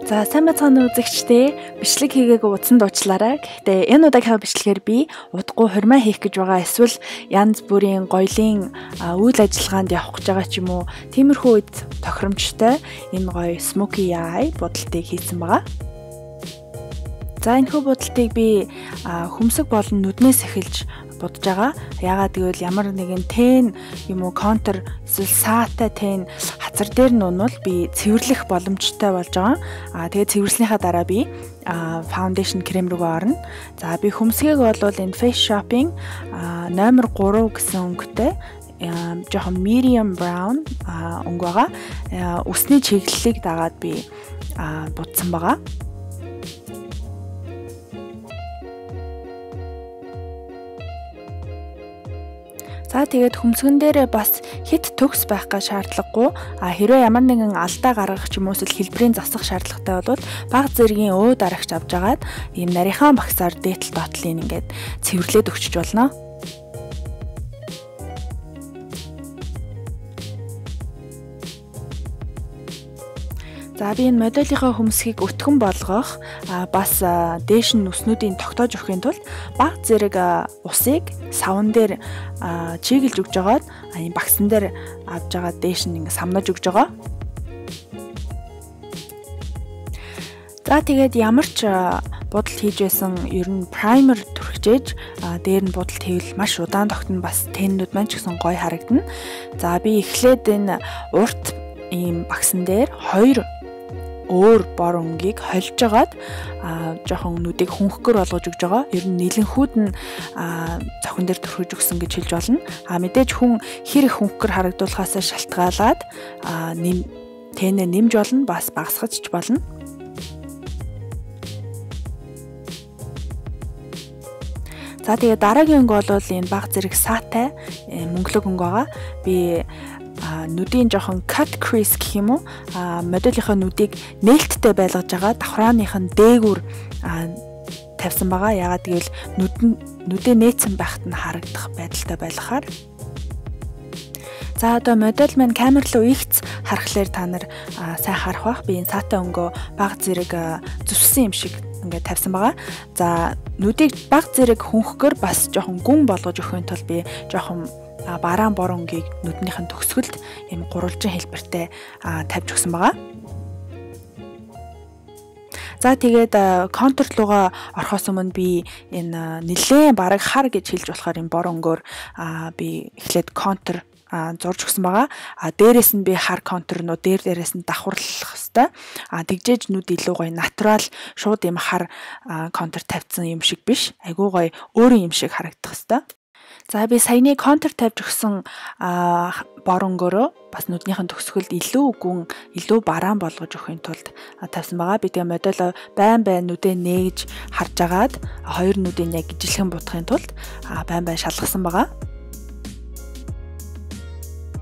За сайн байцгаана үзэгчдээ, бичлэг хийгээгүй утсан дуучлаарай. Гэхдээ энэ удаагийнхаа бичлэгээр би удахгүй хурмаа хийх гэж байгаа, эсвэл янз бүрийн гоёлын үйл ажиллагаанд явах гэж байгаа ч юм уу, тиймэрхүү үед тохиромжтой энэ гоё smoky eye будалтыг хийсэн байгаа. За энэхүү будалтыг би хөмсөг болон нүднээс эхэлж будаж байгаа. Яагаад гэвэл ямар нэгэн тэн юм уу контур эсвэл саатай тэн хазар дээр нь унвал би цэвэрлэх боломжтой болж байгаа. Тэгээд цэвэрлснийхаа дараа би foundation крем рүүгээ орно. За би хөмсгийг бол энэ Face Shopping номер 3 гэсэн өнгөтэй жоохон medium brown өнгө байгаа. Үсний чиглэлийг дагаад би будсан байгаа. За тэгээд хөмсгөн дээрээ бас хит төгс байх гэж шаардлагагүй. Хэрвээ ямар нэгэн алдаа гаргах ч юм уу эсвэл хэлбэрийн засах шаардлагатай бол баг зэргийн өө дарагч авч агаад ийм нарийнхан багсаар дээтэл доотлын ингээд цэвэрлээд өгчөж болно. За би энэ моделийнхаа хөмсгийг өтгөн болгох, бас дээш нь нүснүүдийн тогтоож өгөхийн тулд баг зэрэг усыг савн дээр чиглэж өгж байгаад ийм багсан дээр авч байгаа дээш нь ингэ самнаж өгж байгаа. За тэгээд ямар ч будалт хийж байсан ер нь праймер түрхжээж дээр нь будалт хийвэл маш удаан тогтно, бас тэннүүд маань ч гэсэн гоё харагдана. За би эхлээд энэ урт ийм багсан дээр хоёр өөр бор өнгийг холж агаад жоохон нүдийг хөнгөхгөр болгож өгж байгаа. Ер нь нэлэнхүүд нь цохон дээр түрхэж өгсөн гэж хэлж болно. Мэдээж хүн хэр их хөнгөхгөр харагдуулахаас шалтгаалаад тэнэ нэмж болно, бас багасгаж ч болно. За тэгээ дараагийн өнгө бол энэ баг зэрэг саатай мөнгөлөг өнгө байгаа. Би нүдийн жоохон cut crease гэх юм уу, моделийнхаа нүдийг нээлттэй байлгаж байгаа давхрааных нь дээгүүр тавьсан байгаа. Яагаад гэвэл нүдээ нээсэн байхад нь харагдах байдалтай байлгахаар. За одоо модель маань камер руу ихц харахлаар та нар сайн харах бах. Би энэ саатай өнгөө баг зэрэг зүссэн юм шиг ингээд тавьсан байгаа. За нүдийг баг зэрэг хөнгөхгөр бас жоохон гүн болгож өгөхийн тулд би жоохон бараан бор өнгийг нүднийх нь төгсгөлд ийм гурвалжин хэлбэртэй тавьж өгсөн байгаа. За тэгээд контур руугаа орохоос өмнө би энэ нэлээд бараг хар гэж хэлж болохоор энэ бор өнгөөр би эхлээд контур зурж өгсөн байгаа. Дээрээс нь би хар контурнууд дээрээс нь давхарлах хэвээр. Тэгжээж нүд илүү гоё натурал шууд ийм хар контур тавьсан юм шиг биш. Айгуу гоё өөрийн юм шиг харагдах хэвээр. За би саяны контур тавьж өгсөн бор өнгөөрөө бас нүднийх нь төгсгөлд илүү гүн, илүү бараан болгож өгөхийн тулд тавьсан байгаа. Би тэгээ модель байн байн нүдээ нээж харж агаад хоёр нүдийг яг ижилхэн будахын тулд байн байн шалгасан байгаа.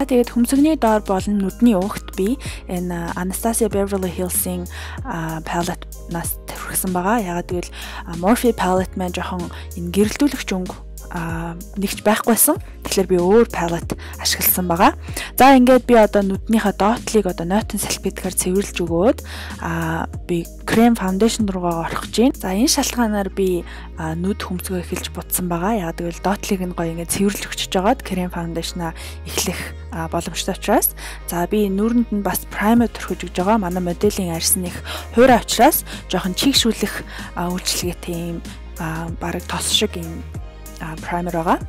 Тэгээд хөмсгний доор болон нүдний угт би энэ Anastasia Beverly Hills-ийн palette-наас түрхсэн байгаа. Яагаад гэвэл Morphe palette маань жоохон энэ гэрэлтүүлэгч өнгө нэгч байхгүйсэн. Тэгэхээр би өөр palette ашигласан байгаа. За ингээд би одоо нүднийхээ доотлыг одоо нойтон салфеткаар цэвэрлж өгөөд би крем foundation руугаа орох гэж байна. За энэ шалтгаанаар би нүд хөмсгөө эхэлж будсан байгаа. Яг гэвэл доотлыг нь гоё ингээд цэвэрлж өгчөж байгаад крем foundation-а эхлэх боломжтой учраас за би нүрэнд нь бас primer түрхэж өгж байгаа. Манай моделийн арьс нь их хуурай учраас жоохон чигшүүлэх үйлчилгээтэй юм бараг тос шиг юм праймер байгаа.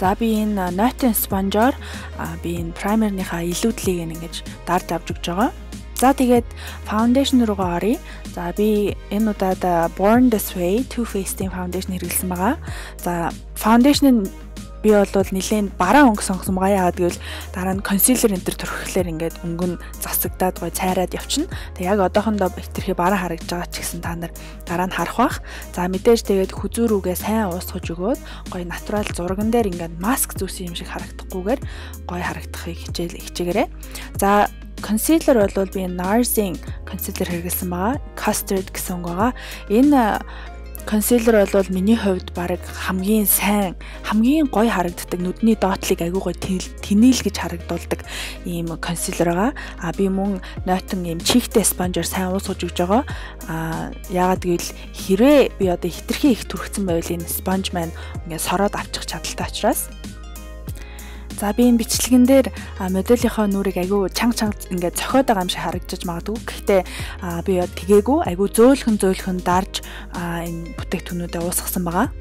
За би энэ нойтон спонжоор би энэ праймерныхаа илүүдлийг ингэж дарж авч өгч байгаа. За тэгээд foundation руугаа оръё. За би энэ удаад Born This Way Too Faced-ийн foundation хэрэглэсэн байгаа. За foundation нь би бол нэлээд бараан өнгө сонгосон байгаа. Яагаад гэвэл дараа нь concealer энэ төр түрхэхлээр ингээд өнгө нь засагдаад гоё цайраад явчихна. Тэг яг одоохондоо хэтэрхий бараан харагдаж байгаа ч гэсэн та нар дараа нь харах бах. За мэдээж тэгээд хүзүүрүүгээ сайн уусгаж өгөөд гоё натурал зурган дээр ингээд маск зүүсэн юм шиг харагдахгүйгээр гоё харагдахыг хичээгээрэй. За concealer бол би NARS-ийн concealer хэрэглэсэн байгаа. Custard гэсэн өнгө байгаа. Энэ Concealer бол миний хувьд бараг хамгийн сайн, хамгийн гоё харагддаг, нүдний доотлыг айгүй гоё тэнийл гэж харагдуулдаг ийм concealer байгаа. А би мөн нойтон ийм чигтэй sponge оор сайн уусгаж өгч байгаа. А яагаад гэвэл хэрвээ би одоо хитрхи их түрхсэн байвал энэ sponge маань ингээд сороод авчих чадaltaй учраас. За би энэ бичлэгэн дээр моделийнхоо нүрийг айгүй чанга чанга ингээд цохиод байгаа юм шиг харагдаж магадгүй. Гэхдээ би тэгээгүй айгүй зөөлхөн дарж энэ бүтээгдэхүүнүүдээ уусгасан байгаа.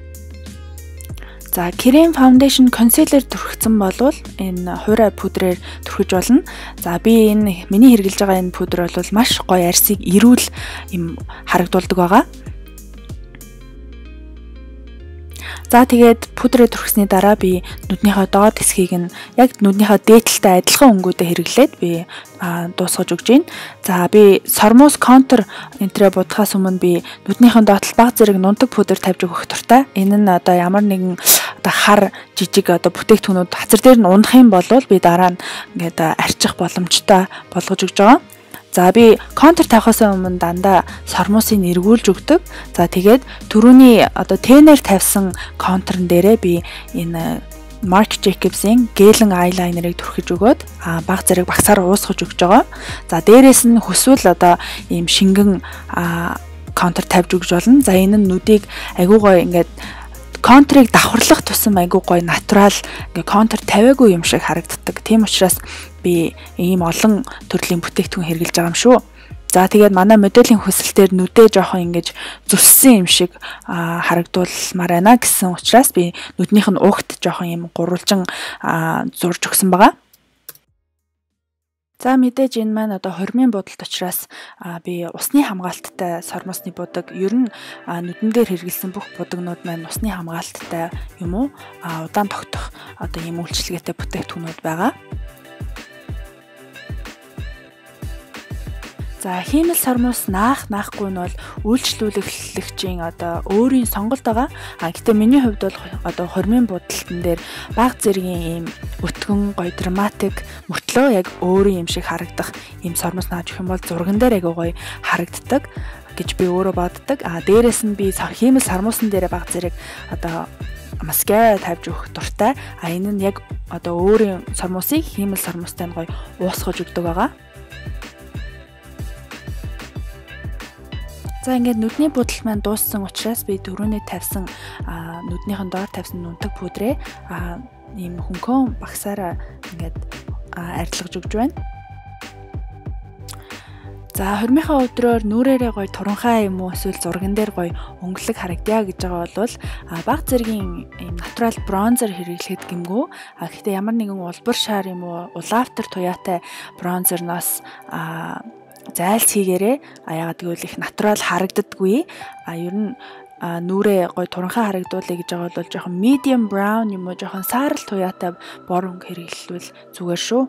За крем, foundation, concealer түрхсэн болвол энэ хуурай пудрээр түрхэж болно. За би энэ миний хэрэглэж байгаа энэ пудр бол маш гоё арьсыг эрүүл юм харагдуулдаг байгаа. За тэгээд пудрээ түрхсэний дараа би нүднийхөө доод хэсгийг нь яг нүднийхөө дээдэлтэй адилхан өнгүүдээ хэрэглээд би дуусгаж өгч байна. За би сормуус контур энтрээ будахаас өмнө би нүднийхөө доотлол баг зэрэг нунтаг пудр тавьж өгөх дуртай. Энэ нь одоо ямар нэгэн одоо хар жижиг одоо бүтээгдэхүүнүүд хацар дээр нь унах юм бол би дараа нь ингээд арчих боломжтой болгож өгч байгаа. За би контур тавихаас өмнө дандаа сормуусыг эргүүлж өгдөг. За тэгээд түрүүний одоо тэнээр тавьсан контурн дээрээ би энэ Marc Jacobs-ийн гелэн eyeliner-ыг түрхэж өгөөд баг зэрэг багсаар уусгаж өгч байгаа. За дээрээс нь хүсвэл одоо ийм шингэн контур тавьж өгч болно. За энэ нь нүдийг айгүй гоё ингээд контурыг давхарлах тусам айгүй гоё натурал ингээ контур тавиагүй юм шиг харагддаг. Тийм учраас би ийм олон төрлийн бүтээгдэхүүн хэрэглэж байгаа юм шүү. За тэгээд манай моделийн хүсэлтээр нүдээ жоохон ингэж зүссэн юм шиг харагдуулмаар байна гэсэн учраас би нүднийх нь угт жоохон ийм гурвалжин зурж өгсөн байгаа. За мэдээж энэ маань одоо хормын будалт учраас би усны хамгаалттай сормуусны будаг, ер нь нүдэн дээр хэрэглэсэн бүх будагнууд маань усны хамгаалттай юм уу удаан тогтох одоо ийм үйлчилгээтэй бүтээгдэхүүнүүд байгаа. За хиймэл сормуус наахгүй нь бол үйлчлүүлэгчийн одоо өөрийн сонголт байгаа. А гэтээ миний хувьд бол одоо хормын будалтан дээр баг зэргийн ийм өтгөн гоё драматик мөртлөө яг өөрийн юм шиг харагдах ийм сормуус нааж өгөх юм бол зурган дээр айгүй гоё харагддаг гэж би өөрөө боддог. А дээрээс нь би хиймэл сормуусан дээр баг зэрэг одоо маскара тавьж өгөх дуртай. А энэ нь яг одоо өөрийн сормуусыг хиймэл сормуустай нь гоё уусгаж өгдөг байгаа. За ингээд нүдний будал маань дууссан учраас би дөрөвний тавьсан нүднийхэн доор тавьсан нунтаг пудрээ ийм хөнхөн багсаараа ингээд арилгаж өгч байна. За хормынхаа өдрөөр нүрээрээ гоё туранхай юм уу эсвэл зурган дээр гоё өнгөлөг харагдъя гэж байгаа бол баг зэргийн ийм натурал бронзер хэрэглэхэд гэмгүй. А гэхдээ ямар нэгэн улбар шар юм уу улаавтар туяатай бронзерноос зайлц хийгээрээ. А яагаад гэвэл их натурал харагддаггүй. А ер нь нүрээ гоё туранхай харагдуулъя гэж байгаа бол жоохон medium brown юм уу жоохон саарал туяатай бор өнгө хэрэглэвэл зүгээр шүү.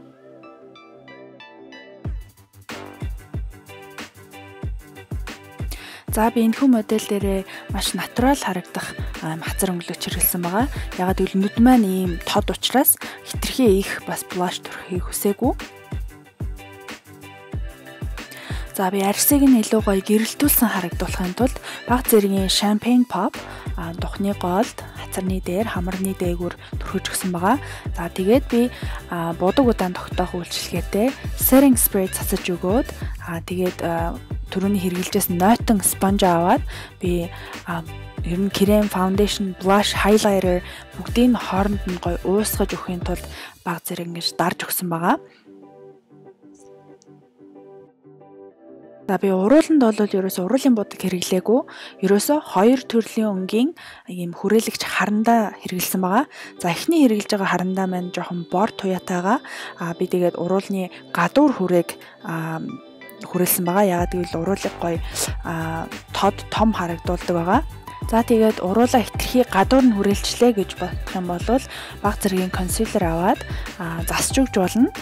За би энэхүү модель дээрээ маш натурал харагдах хацар өнгөлөг хэрэглэсэн байгаа. Яагаад гэвэл нүд маань ийм тод учраас хитрхи их бас blush түрхийг хүсээгүй. За би арьсыг нь илүү гоё гэрэлтүүлсэн харагдуулахын тулд баг зэргийн champagne pop духны голд, хацарны дээр, хамарны дээгүүр түрхэж өгсөн байгаа. За тэгээд би будаг удаан тогтоох үйлчилгээтэй setting spray цацаж өгөөд тэгээд түрүүний хэрэглэжсэн нойтон sponge аваад би ер нь крем, foundation, blush, highlighter бүгдийг хооронд нь гоё уусгаж өгөхийн тулд баг зэрэг ингэж дарж өгсөн байгаа. За би урууланд бол ерөөсөө уруулын будаг хэрэглээгүй. Ерөөсөө хоёр төрлийн өнгийн ийм хүрээлэгч харандаа хэрэглэсэн байгаа. За эхний хэрэглэж байгаа харандаа маань жоохон бор туяатайгаа. Би тэгээд уруулны гадуур хүрээг хүрээлсэн байгаа. Яагаад гэвэл уруулыг гоё тод том харагдуулдаг байгаа. За тэгээд уруулаа хитрхи гадуур нь хүрээлчлээ гэж бодох юм бол баг зэргийн консилер аваад засч өгч болно.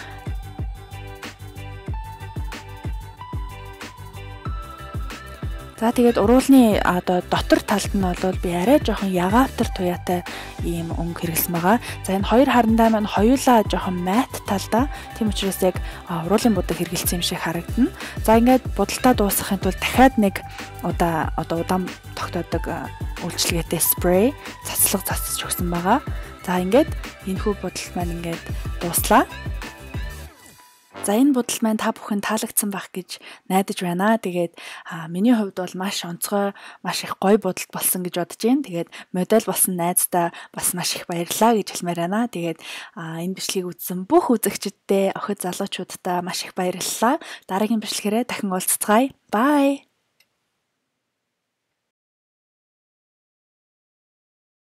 За тэгээд уруулны одоо дотор талд нь бол би арай жоохон ягаавтар туяатай ийм өнгө хэрэглэсэн байгаа. За энэ хоёр харандаа маань хоёулаа жоохон matte талдаа. Тийм учраас яг уруулын будаг хэрэглэсэн юм шиг харагдана. За ингээд будалтаа дуусгахын тулд дахиад нэг удаа одоо удаан тогтоодог үйлчилгээтэй спрей цацлага цацж өгсөн байгаа. За ингээд энэхүү будалт маань ингээд дууслаа. За энэ будалт маань та бүхэн таалагдсан байх гэж найдаж байна. Тэгээд миний хувьд бол маш онцгой, маш их гоё будалт болсон гэж бодож байна. Тэгээд модель болсон найздаа бас маш их баярлалаа гэж хэлмээр байна. Тэгээд энэ бичлэгийг үзсэн бүх үзэгчдэдээ, охид залуучуудаа маш их баярлалаа. Дараагийн бичлэгээрээ дахин уулзцгаая. Bye.